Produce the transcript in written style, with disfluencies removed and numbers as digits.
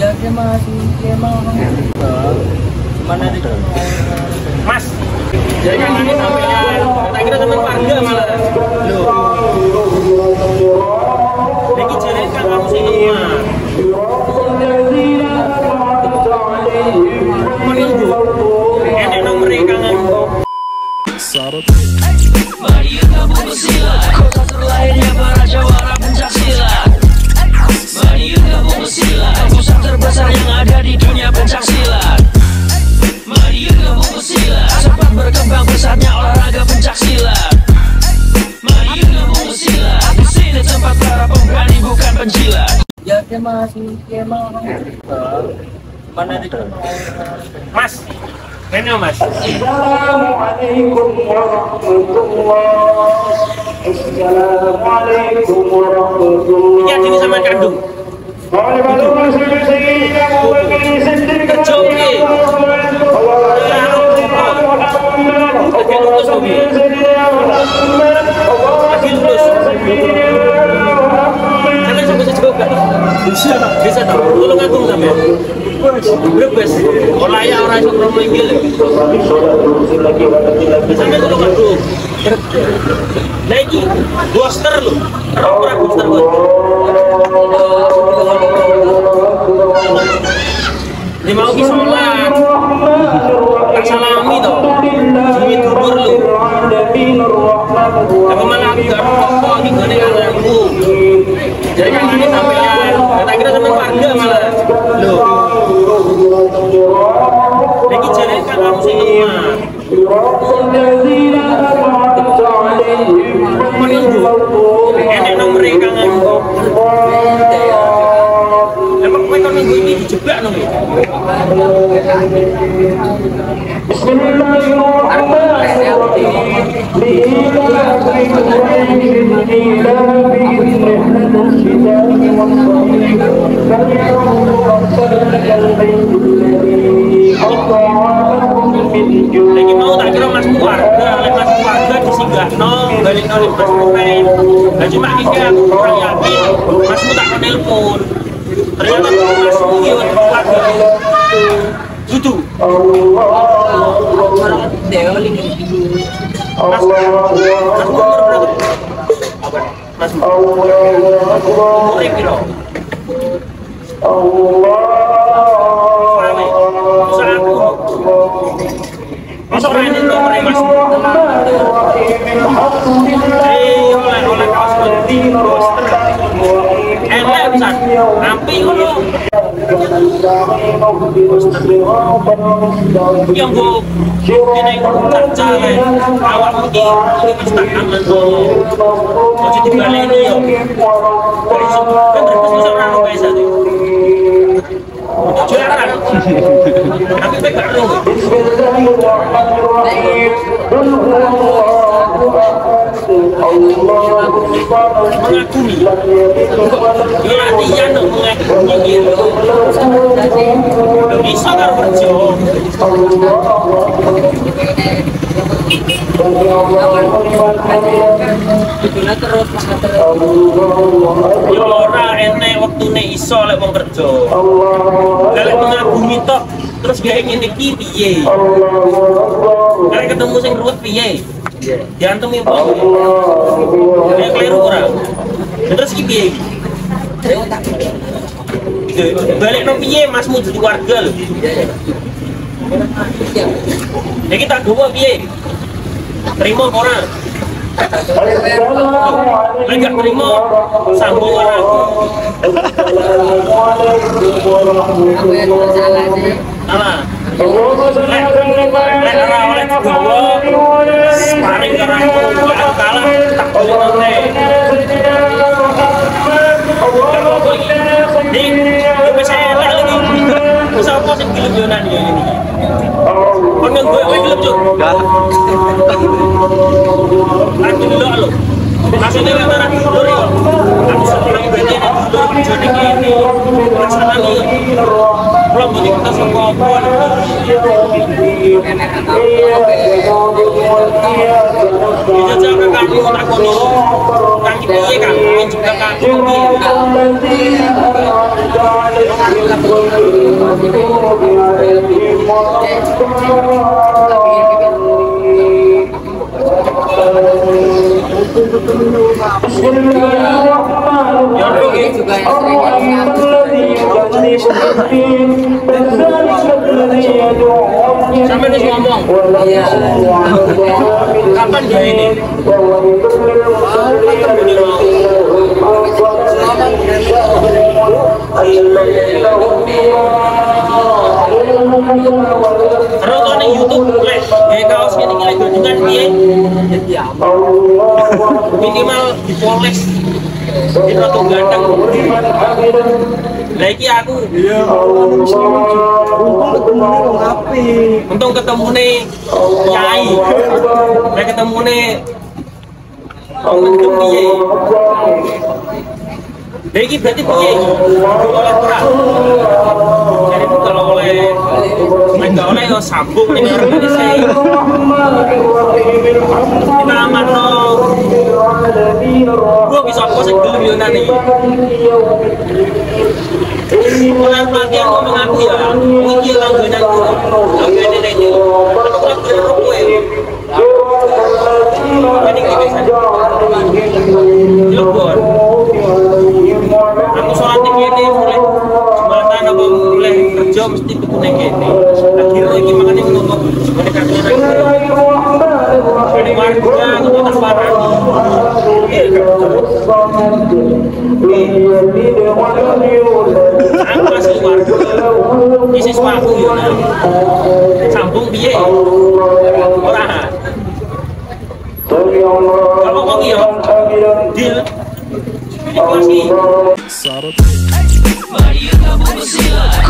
Ya dia masih dia mau mana di Mas. Jangan ini sampean. Tak kira teman warga malah. Loh. Lagi jalan kan kamu sini mah. Menunggu. Enak nomor mereka ngomong. Mari kita buka silat, kota terlahirnya para jawara pencak silat. Mari kita buka silat, pusat terbesar yang ada di dunia pencak silat. Mari kita buka silat, cepat berkembang pesatnya olahraga pencak silat. Mari kita buka silat, di sini tempat para pemberani bukan penjilat. Ya dia masih dia mau mana di Mas. Mana Mas? Assalamualaikum warahmatullahi Assalamualaikum warahmatullahi. Iya ini sama kandung. Bisa tahu, tolong ngatung sampai berbes, orang ya orang yang orang menggil, sampai tolong ngatung, lagi booster lu, orang booster buat, dia mau ke sholat, tak salami toh, ini tidur lu, tapi malah agak kok gimana aku, jadi kan ini sampean. Tak kira teman warga malah. Loh. Lagi jalan kan kamu sini mah. Menunggu. Enak nomor mereka ngomong. Emang mereka nunggu ini dijebak nunggu. Lagi mau tak kira mas keluarga disinggahno balik nol mas pemain. Nah cuma ini aku kurang yakin masmu tak menelpon. Ternyata masmu itu keluarga. Tutu. Mas masuk rein itu mas oleh kaos enak bisa ampi ngono yang bu ini tercale awal pergi kita aman mau jadi balik ini yo kan terus orang biasa tuh jualan tapi baik baru mengagumi ya dia no mengagumi gitu bisa kan kerja itulah terus yo ora enek wektune iso lek wong kerja lek mengagumi tok terus gawe ngene iki piye lek ketemu sing ruwet piye diantem ya dia keliru orang terus iki piye balik no piye masmu jadi warga lho ya kita dua piye terima orang enggak terima sambung orang salah oleh paling karena kalah tak boleh nanti ini saya lagi bisa apa sih gila-gilaan ini pengen gue gelap juga aku dulu lo maksudnya antara tidur ya aku seorang ibadah tidur jadi gini masalah nih belum boleh kita semua pun bisa jaga kaki tak kono kaki piye kan juga kaki Sampai terus ngomong. Kapan dia ini? Terus kalau di YouTube, kayak kaos ini nilai gandungan dia minimal dipoles di ratu ganteng. Lagi aku untung ketemu nih Nyai, saya ketemu nih mendung dia. Lagi berarti dia oleh perang. Jadi kalau oleh nggak oleh sambung nih orang Indonesia. Kita aman dong. Gua bisa kok sebelum yo nanti. Orang pelatihan ngomong aku ya, ini langganan gua. Langganan ini. Aku kira kowe. Ini gini saja. Yo bon. Aku sholat ini mulai jumatan apa mulai kerja mesti ketune kene. Akhirnya iki makane menunggu mereka kira. Jadi warga itu terparah. Aku masih warga. Isi sepatu ya. Sambung piye? Ora. Kalau kok iya, deal. Ini masih. Mari kita bersilat.